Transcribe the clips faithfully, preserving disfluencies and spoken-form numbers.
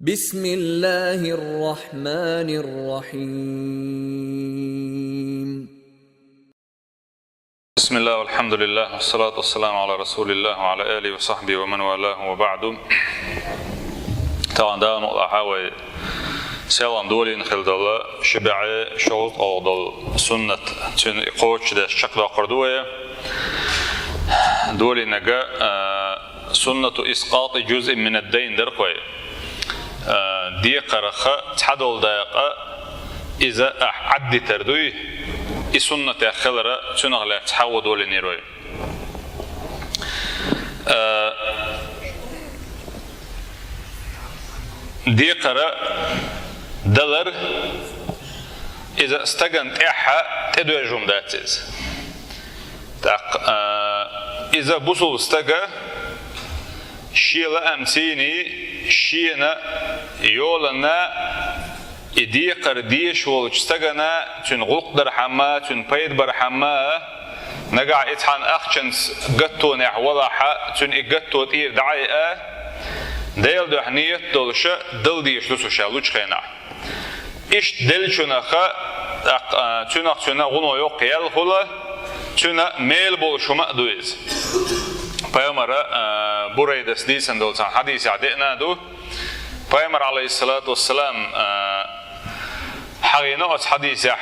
بسم الله الرحمن الرحيم. بسم الله والحمد لله والصلاة والسلام على رسول الله وعلى آله وصحبه ومن والاه وبعد. Таган Дала мукъалахь вай селхан долийна хила долу ши бӀе шовзткъа гӀолла долу суннат, цуьнан и кхочушдеш чекхдоккхур ду вай. Долийнарг, а, суннату исқати джузъин минад-дайн дара-кх вай. А, декхарх цхьадолу дакъа иза ахь Ӏаддитар дуй, и суннатех хилар, цунах лаьцна хьагӀо долийнера вай. А, декхар далар, иза стагана тӀаьхьа тӀедоьжна дац иза. ТӀаккха, а, иза бусулба стага шен лаамцийний, шена йоланна, и декхар дезаш волчу стагана, цуьнан гӀуллакх дархьама, цуьнан пайда бархьама, нагахь и цхьана ахчанца гаттонехь валахьа, цуьнан и гатто тӀера дӀа а йиа, Делан дуьхьа ният долуша дала дезаш ду цо ша лучу хенахь. Иштта деллачунах, тӀаккха, а, цуьнах цуьнан гӀуно йоккха ял хуьлу, цуьнан мел болуш хӀума а ду иза. Пайхамара, а, Бурайдас дийцина долу цхьана хьадисехь деана ду. Пайхамар, алейхиссалату вассалам, а, хьахийна оцу хьадисехь,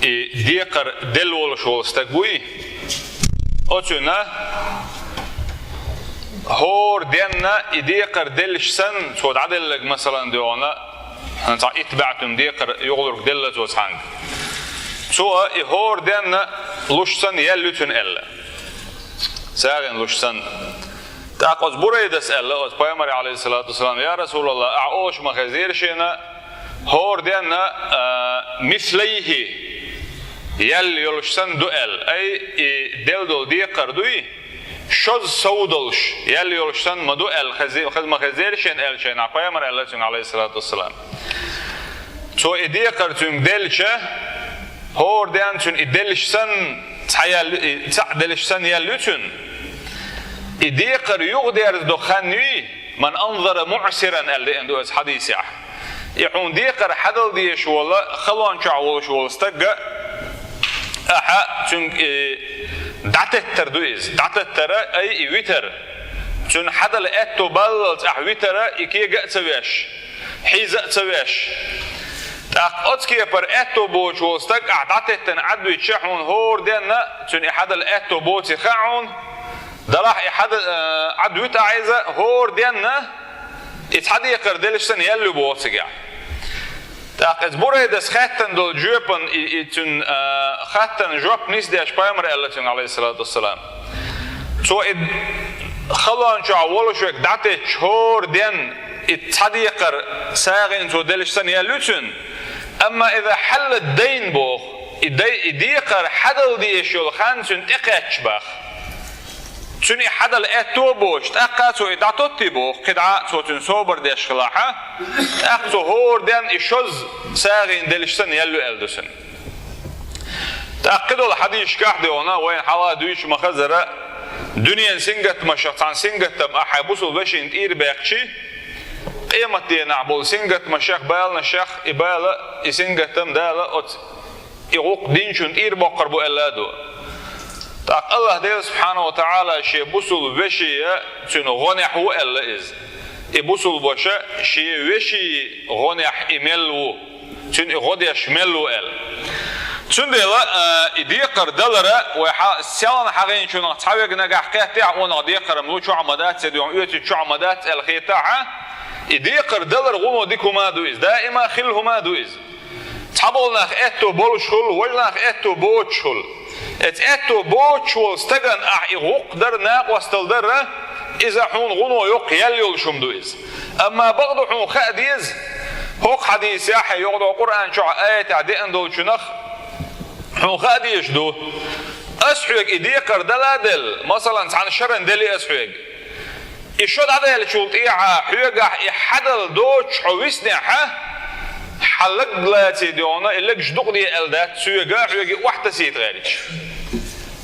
и декхар делла волуш волу стаг вуй, оцуьнан хӀора денна и декхар деллаш санна, цо дӀаделларг, масалан, дуьхьал, цхьа итт бӀе туьма декхар юхалург делла цо цхьаьнга. Цо и хӀора денна луш санна ял ю цуьнан аьлла. СагӀина луш санна. ТӀаккха оцу Бурайдас аьлла, оцу Пайхамаре, алейхиссалату вассалам: «Я Расулаллах, ахь олуш ма хезира шена, хӀора денна, а, мислайхи ял йолуш санна ду», — аьлла. Ай, и делла долу декхар дуй, шозза сов долуш, ял йолуш санна ма ду аьлла, хези-, хез-, ма хезира шена аьлла шайна, Пайхамар аьлла цуьнга, алейхиссалату вассалам. Цо и декхар цуьнга делча, хӀора денна цуьнан и деллаш санна, цхьа ял, и цхьаъ деллаш санна ял ю цуьнан. И декхар юхадерза до хан юй, «Ман анзара муъсиран», — аьлла деана ду оцу хьадисехь. И хьуна декхар хьадала дезаш волу, халон чохь волуш волу стаг, ахьа цуьнга, э, дӀатеттар ду иза. ДӀатеттара, ай, и витар. Цуьнан хьадала аьтто баллалц ахьа витара, и кега а ца веш, хьийза а ца веш. ТӀаккха оцу кепара аьтто боцуш волу стаг ахьа дӀатеттина Ӏадвича, хьуна хӀора денна цуьнан и хьадала аьтто боций хаьа хьуна, далахь и хьада-, э, Ӏадвита ахьа иза, хӀора денна и цхьа декхар деллаш санна ял ю боху цигахь. ТӀаккха иза Бурайдас хаьттина долу жоьпан, и, и цуьнан, а, хаттарна жоп нисдеш Пайхамар аьлла цуьнга, алейхиссалату вассалам: «Цо и халон чохь волуш верг дӀатетташ хӀора денна и цхьа декхар сагӀина цо деллаш санна ял ю цуьнан. Амма иза хьалла дайн боху, и дай, и декхар хьадала дезаш йолу хан цуьнан тӀекхаьчча баха». Цуьнан и хьадала аьтто а боцуш, тӀаккха цо и дӀатоттий боху, кхидӀа а цо цуьнан собар деш хилахьа, тӀаккха цо хӀора денна и шозза сагӀина деллаш санна ял ю аьлла ду цуьнан. ТӀаккха кхидолу хьадисашкахь а дуьйна, вайна хьалха дуьйцуш ма-хазара, дуьненан сингаттамашах цхьана сингаттам ахьа бусулба вешина тӀера баьккхичи, къематденахь болу сингаттамашех, баланашех и бала, и сингаттам Дала оцу и гӀуллакх динчунна тӀера боккхур бу аьлла а ду. ТӀаккха Аллах Дела субхьанаху ва тагӀала шен бусулба вешин цуьнан гӀонехь ву аьлла иза. И бусулба ваша шен вешин гӀонехь и мел ву, цуьнан и гӀо деш мел ву аьлла. Цундела, а, и декхар далара вай хьа-, селхан хьахийначунах цхьа верг нагахь кхеттехь, онах декхар-м лу чохь ма дац, я дуьхьа оьцу чохь ма дац аьлла хетахьа, и декхар далар гӀуно дика хӀума а ду иза, даима хилла хӀума а ду иза. Цхьаболу нах аьтто болуш хуьлу, валла нах аьтто боцуш хуьлу. Эца аьтто боцуш волу стагана ахь и гӀуллакх дар, накъостал дар, иза хьуна гӀуно йоккха ял йолуш хӀума ду иза. Амма бакъду хьуна хаа деза, хӀокху хьадисехь а, йогӀу Къуръан чохь аятехь деана долчунах хьуна хаа дезаш ду. Ас хьоьга и декхар дала а делла, масалан, цхьана шаран дели ас хьоьга. И шо дӀадаьллачул тӀехьа хьоьгахь и хьадала доцуш хьо виснехьа, хьан лаг лаций дуьхьал, и легаш дукъаде аьлла дац соьга, хьоьга и охьатасийта гӀерташ.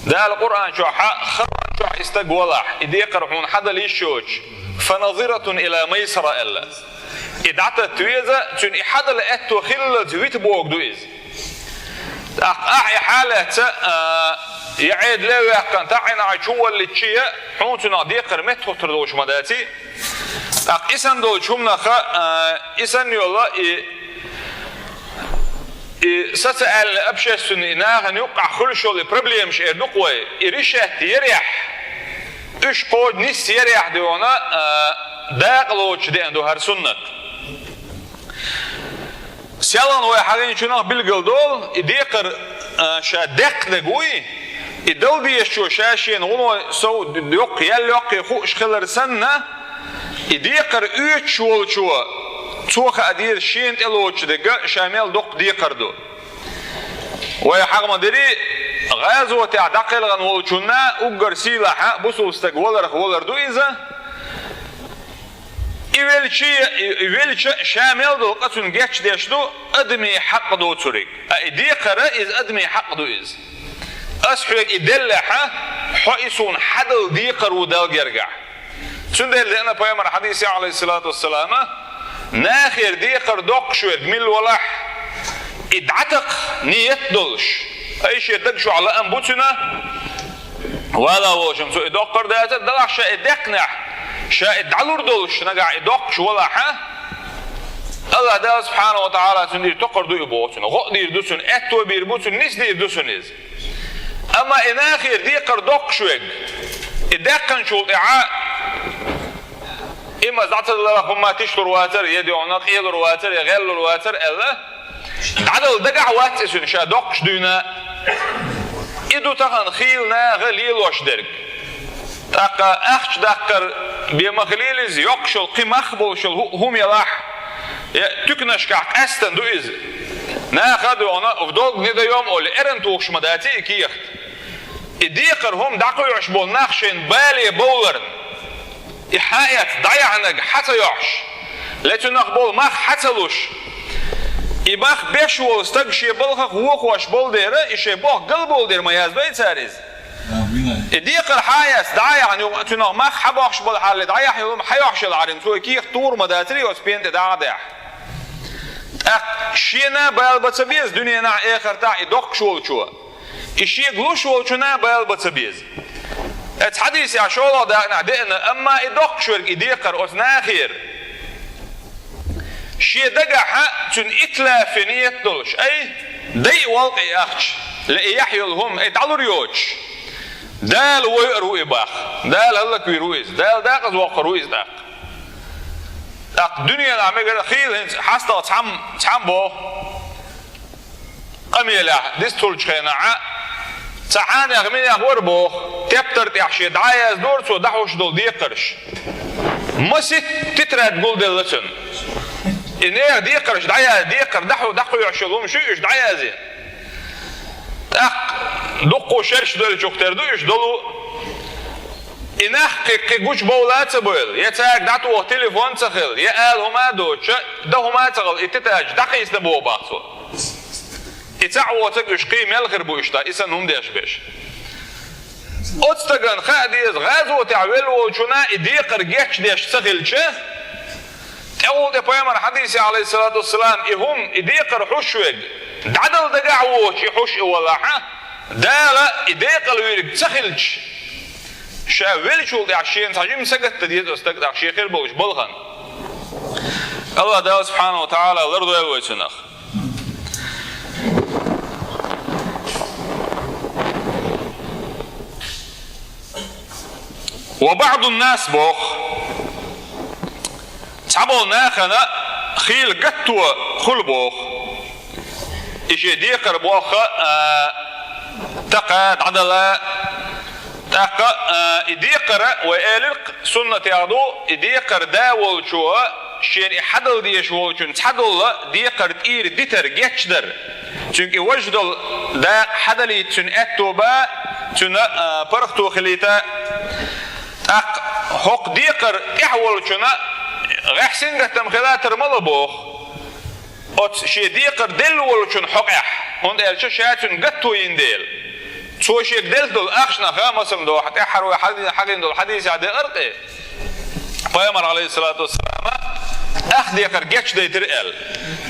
Дала Къуръан чохь, халон чохь и стаг валахь, и декхар хьуна хьадала йиш йоцуш, فنظرة إلى ميسرة аьлла. И дӀататта веза, цуьнан и хьадала аьтто хиллалц вита бохург ду иза. ТӀаккха ахь и хьалаца, а, я Ӏедале а ваьккхина, таӀийна Ӏа чу валлича а, хьуна цунах декхар меттахӀуттур долуш ма даций. ТӀаккха и санна долчу хӀуманах, а, и санна йолу и, и социальный, общественный, и нахана юккъахь хуьлуш йолу и проблемаш эр ду-кх вай, и решать ярехь, уьш кхочу нисъярехь дуьйна, а, дакъа лоцуш деана ду хӀара суннат. Селхана вай хьахийначунах билгал долу, и декхар, а, ша деккханиг вуй, и дала дезачо ша шена гӀуно сов йоккха, ял йоккхий хууш хилар санна, и декхар оьцуш волчо, цо хаа деза шена тӀе лоцуш дерг ша мел доккха декхар ду. Вай хьаха ма дерий, гӀазотехь дӀакхелхина волчунна уггар сийлахь бусулба стаг валарх валар ду иза. И велча, и, и велча ша мел долу къа цунна гечдеш ду, адамийн хьакъ доцург. А и декхар иза адамийн хьакъ ду иза. Ас хьоьга и деллехь, хьо и суна хьадала декхар ву Далла гергахь. Цундела деана пайхамар хьадисехь, Ӏалайхиссалату вассалам, нахера декхар доккхуш верг милла валахь, и дӀатакха ниет долуш, ай шен даг чохь лаам бу цуьнан, вала волчунна цо и доккхур дацара, делахь ша и деккхинехь, ша и дӀалур долуш нагахь и доккхуш валахь, АллахӀ Дала субхьанаху ва таӀала цунна дийр токхур ду и боху цунна, гӀо а дийр ду цунна, аьтто бийр бу цунна, нисдийр ду цунна иза. Амма и нахера декхар доккхуш верг, и даьккхинчул тӀаьхьа, и маса дӀа ца даларх хӀумма тишлур вацара, я дуьхьал къелур вацара, я гӀеллур вацара аьлла, дӀадала дагахь вац и цуьнан ша доккхуш дуьйна. И ду тахана хийла наха лелош дерг. ТӀаккха ахча даккхар бен ма хилийла иза, йоккхуш йолу кхин мах болуш йолу хӀу-, хӀума ялахь, я туьканашкахь къаьстина ду иза. Наха а дуьхьал, в долг не даём олий, эрна тухуш ма даций и кехат. И декхар хӀума дӀакхоьхьуш болу нах шайн бале бовларна, и хьаэц дӀаяхьнаг хьа ца йохьуш, ле цуьнах болу мах хьа ца луш, и мах беш волу стаг шен балхах вохош болу дера, и шайн боху гал болу дера ма яздой цара иза. И декхар хьаэц дӀа а яхьна, юха цуьнах мах хьа бохуш болу хьалле, дӀаяхьна йолу хӀума хьа йохьуш йолу хьарин, цо и кехат тур ма дацарий оцу пен тӀе дӀа а даьхьна. ТӀаккха шена а бала бан ца беза дуьненахь, эхартахь и доккхуш волчо. И шега луш волчунна а бала бан ца беза. Оцу хьадисехь шолгӀа дакъанехь деана, амма и доккхуш верг и декхар оцу нахера. Шен дагахь цуьнан итлафе ниет долуш, ай, дайа волкъа и ахча, ле и яхь йолу хӀума, ай, дӀалур йоцуш. Дала войур ву и боху. Дала хӀаллаквийр ву иза. Дала декъаза воккхур ву иза тӀаккха. ТӀаккха дуьненахь мегар хийла хӀинца хьастагӀа цхьамма, цхьамма боху. Къамелехь дистхуьлучу хенахь, цхьа хьанех минех вара боху, тептар тӀехь шен дӀа а яздора цо дӀахьуш долу декхарш. Масийтта тетрадь гулделла цуьнан. И нехан декхарш дӀая-, декхар дӀахьу-, дӀакхоьхьуш йолу хӀумаш ю уьш дӀаязйина. ТӀаккха дуккха шераш долчух тера ду уьш долу. И нах кхин, кхин гучубовла а ца бойла, я цаьрга дӀатоха телефон а ца хилла, я ала хӀума а доцуш, дан хӀума а ца хилла, и тетрадь дӀакхийсина боху боху цо. И цхьаъ воцург уьш кхин мел хир бу иштта, и санна хӀума деш берш. Оцу стагана хаа деза, гӀазотехь велла волчунна и декхар гечдеш ца хилча, тӀехула тӀе пайхамар хьадисехь, Ӏалайхиссалату вассалам, и хӀума, и декхар хьуш верг, дӀадала дагахь воцуш и хьуш и валахь, Дала и декъала вирг ца хилча, ша веллачул тӀаьхьа шена цхьа жима сагатдан деза оцу стага тӀаккха шен хир болуш балхана. АллахӀ Дала субхьанаху ва таӀала лардойла вай цунах. Ва баъдун нас боху. Цхьаболу нахана хийла гатто хуьлу боху. И шен декхар боху, а, такха дӀадала. ТӀаккха, а, и декхар, вай элира-кх, суннатехь ду, и декхар да волчо, шена и хьадала дезаш волчун цхьадолу декхар тӀера дитар, гечдар. Цуьнга и важа долу дакъа хьадалийта цуьнан аьтто бан, цуьнан, а, паргӀато хилийта. ТӀаккха хӀокху декхар тӀехь волчунна гӀехсина гатам хилатар ма ло боху. Оцу шен декхар делла волчун хьокъехь, хӀунда аьлча ша цуьнан гатто йина дела. Цо шега делла долу ахчанах, масала, дохьа тӀаьххьара вай хьал-, хьахийна долу хьадисехь деара-кх и. Пайхамар, алейхиссалату вассалам, ах декхар гечдайтира аьлла.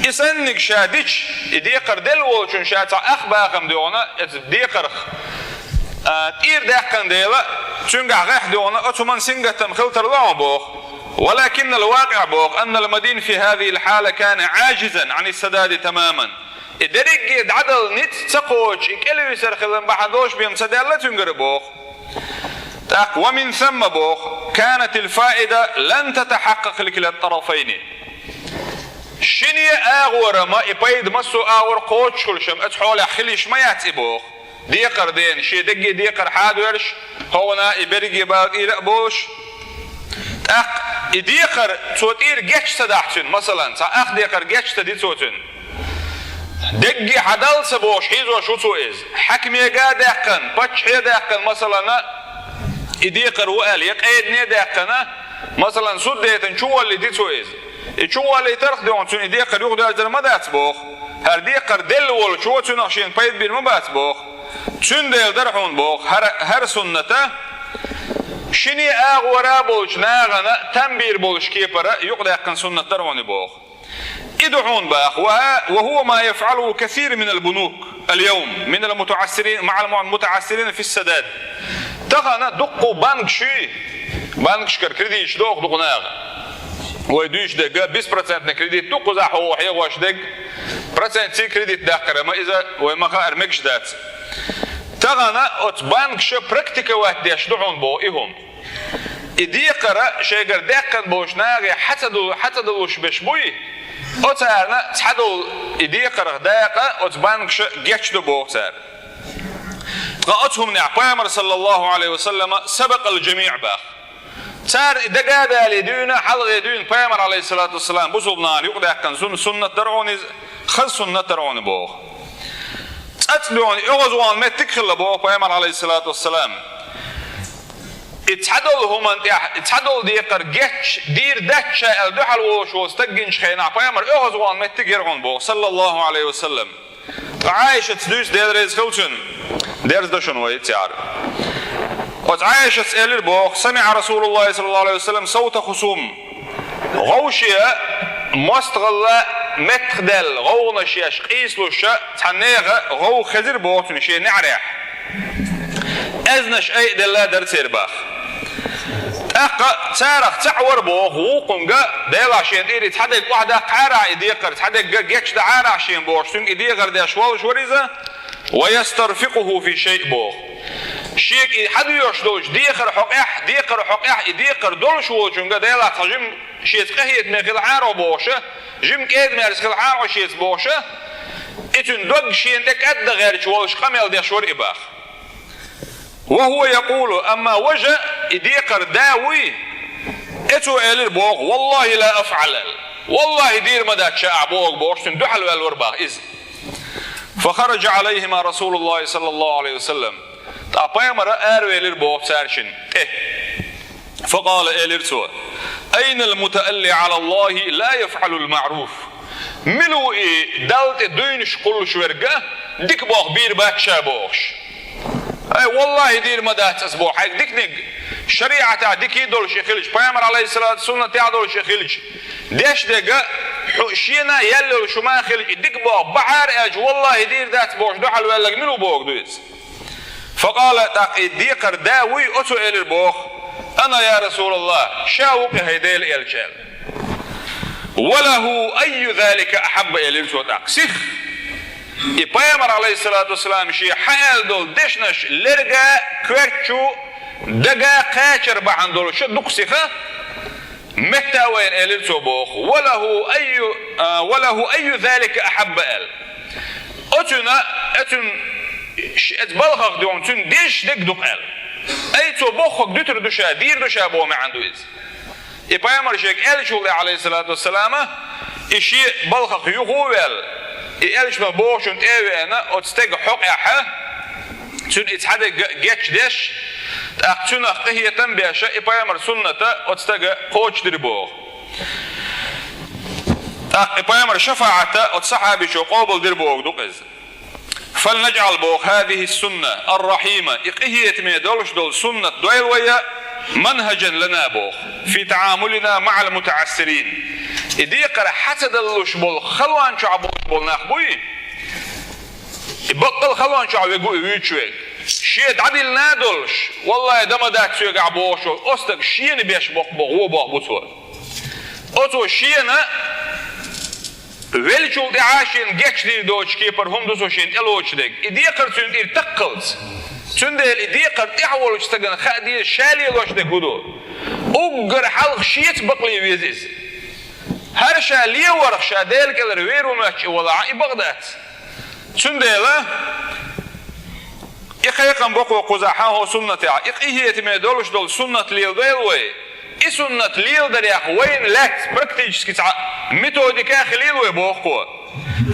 И санниг ша дича, и декхар делла волчун ша цхьа ах бахам доьгӀна, эцу декхарх, а, тӀера даьккхина дела, цуьнгахь гӀехь доьгӀна, оцу хӀуман сингаттам хила тарло боху. ولكن الواقع боху, أن المدين في هذه الحالة كان عاجزا عن السداد تماما. И дерриге дӀадала ницкъ ца кхочуш, и кӀелвисар хилан бахьана долуш бен ца даьлла цуьнгара боху. ТӀаккха ومن ثم боху, كانت الفائدة لن تتحقق لكلا الطرفين. Шине агӀора ма и пайда массо а агӀор кхочуш хуьлуш ма, оцу хьолехь хила йиш ма яц и боху. Декхар дена, шен дегге декхар хьадоьрзуш, хӀокхуна и берриге бала тӀера а болуш. ТӀаккха и декхар цо тӀера геч ца дахь цуьнан, масалан, цхьа ах декхар геч ца ди цо цуьнан. Дегге хьадал ца бохуш хьийзош ву цо иза. Хьаькамега а даьккхина, паччахье а даьккхина, масалана, и декхар ву аьлла, я къедане а даьккхина, масалан, суд дайтина чуваллий ди цо иза. И чуваллийтарх доьгӀна цуьнан и декхар юхадоьрзур ма дац боху. ХӀара декхар делла волчо цуьнах шена пайда бийр ма бац боху. Цундела дара хьуна боху, хӀара, хӀара сунната, шине агӀора болчу нахана там бийр болуш кепара юкъадаьккхина суннат дара хьуна боху. И ду хьуна баха, وه-، وهو ما يفعله كثير من البنوك اليوم من المتعثرين مع المتعثرين في السداد. Тахана дуккха банкаш, банкашкара кредиташ доху дукха наха. Вай дуьйцуш дерг беспроцентный кредит ду, кхузахь хьо хьехош дерг, процентций кредит даккхара ма иза, вай ма хаара мегаш дац. Тахана оцу банкаша практиковать деш ду хьуна боху и хӀума. И декхар шайгара даьккхина болчу нахе хьа ца ду-, хьа ца далуш беш буй, оцарна цхьадолу и декхарх дакъа оцу банкаша гечдо боху цара. Ткъа оцу хӀуманехь Пайхамар, саллаллаху Ӏалайхи ва саллама, سبق الجميع баха. Цара и дага а далий дуьйна, хьалхе дуьйна Пайхамар, алейхиссалату вассалам, бусулба нахана юкъадаьккхина сун-, суннат дара хьуна иза, хаза суннат дара хьуна боху. ЦӀацӀа дуьйна и оьгӀазвахана меттиг хилла боху Пайхамар, алейхиссалату вассалам. И цхьадолу хӀуманна тӀехь, и цхьадолу декхар геч, дийр дац ша аьлла дуьхьал волуш волу стаг гинчу хенахь Пайхамар оьгӀазвахана меттиг яра хьуна боху, саллаллаху Ӏалайхи ва саллам. Ткъа Ӏайшаца дуьйцу, Дела реза хила цунна, дерза дан шуна вай цигахь. Оцу Ӏайшаца элира боху: سمع رسول الله صلى الله عليه وسلم صوت خصوم. ГӀовше мостагӀалла меттахдаьлла гӀовгӀанаш еш къийсалуш цхьа нехан гӀовгӀа хезира боху цуьнан шен неӀарехь. Аьзнаш айаделла дара церан баха. ТӀаккха царах цхьаъ вара боху вукхунга, Делахь шена тӀера и цхьа дерг охьадаккхахьара и декхар, цхьа дерг гечдахьара шена бохуш, цуьнга и дехар деш волуш вара иза, ويسترفقه في شيء боху. Шега и хьадоьхуш долчу дехар хьокъехь, декхар хьокъехь, и декхар долуш волчунга Делахь цхьа жима шеца къахетаме хилахьара бохуша, жима кӀеда-маьрса хилахьара шеца бохуша, и цуьнан дог шена тӀе кӀадда гӀерташ волуш къамел деш вара и баха. وهو يقول, амма важа, и декхар да вуй, эцо элира боху: والله لا أفعل. Валлахьи, дийр ма дац ша ахь бохург бохуш, цуьнан дуьхьал ваьлла вара баха иза. فخرج عليهما رسول الله صلى الله عليه وسلم. ТӀаккха Пайхамар аравелира боху цаьршинна тӀе. فقال, элира цо: أين المتألي على الله لا يفعل المعروف؟ Мила ву и Далла тӀе дуйнаш кхуллуш верг, дика боху бийр бац ша бохуш? Ай, валлахьи, дийр ма дац ас боху, хьайга диканиг, шариӀатехь дикий долуш и хилча, Пайхамар, алейхиссалату, суннатехь долуш и хилча, деш дерг хьу-, шена ял йолуш хӀума хилча, и дика боху бахьара аьлча, валлахьи, дийр дац бохуш дуьхьал ваьлларг мила ву боху ду иза? فقال, тӀаккха и декхар да вуй, оцо элира боху: أنا يا رسول الله, ша ву-кх, хӀай Делан элча, аьлла. وله أي ذلك أحب, элира цо тӀаккха. Сих! И Пайхамар, алейхиссалату вассалам, шен хьааьлла долу дешнаш лерга, коьртачу, дага кхачар бахьана долуш дукха сиха, метта а вайна, элира цо боху. وله أي, а, وله أي ذلك أحب аьлла. Оцуьнан, оцуьнан ш-, эцу балхах дуьйна цуьнан дезаш дерг дукха аьлла. Ай, цо бохург дуьтур ду ша, дийр ду ша боху маьӀна ду иза. И Пайхамар шега элча ву, алейхиссалату вассалама, и шен балхах юха а ваьлла, и элчано бохучунна тӀе а веана, оцу стеган хьокъехь, цуьнан и цхьа дерг гечдеш, тӀаккха цуьнах къахетам беш, и Пайхамар сунната оцу стага кхочушдира боху. ТӀаккха и Пайхамар шафаӀата оцу сахьабичо къобалдира боху дукха иза. فلنجعل боху هذه السنة الرحيمة, и къахетаме долуш долу суннат дойла вай, منهجا لنا боху, في تعاملنا مع المتعسرين. И декхар хьа ца далуш болу халон чохь болуш болу нах буй? И баккъал халон чохь вегу и вуьйцуш верг. Шен дӀадиллина долуш, валлахӀи, дан ма дац соьгахь бохуш волу оцу стага шена беш боккха боху, вон боху бу цо. Оцо шена веллачул тӀаьхьа шена гечдийр доцуш кепара хӀума ду цо шена тӀелоцуш дерг. И декхар цуьнан тӀера таккхалц. Цундела и декхар тӀехь волчу стагана хаа деза ша лелош дерг хӀун ду. Уггар хьалха шеца бакъле веза иза. ХӀара ша леворах ша Делан кӀелара вер ву моьттуш и валахь, и бакъ дац. Цундела и кхайкхам бакъо кхузахь хьан хӀо суннатехь, и къинхетаме долуш долу суннат леладойла вай. И суннат леладарех вайна лаьцна практически цхьа методика хилийла вай боху кхо.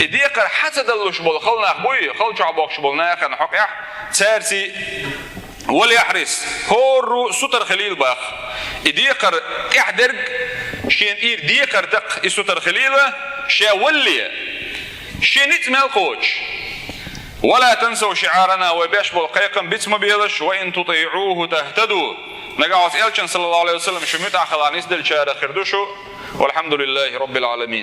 И декхар хьа ца далуш болу хала нах буй, хала чохь боккхуш болу нахана хьокъехь, цаьрций وليحرص, хӀорру сутара хилийла боху. И декхар тӀехь дерг, шена тӀера декхар таккха и сутара хилийла, ша валале, шен ницкъ мел кхочуш. ولا تنسوا شعارنا, вай беш болу кхайкхам биц ма белаш, وإن تطيعوه تهتدوا. Нагахь оцу элчан, саллаллаху алейхи ва саллям, шу муьтӀахь хилахь нисделлачарах хир ду шу. والحمد لله رب العالمين.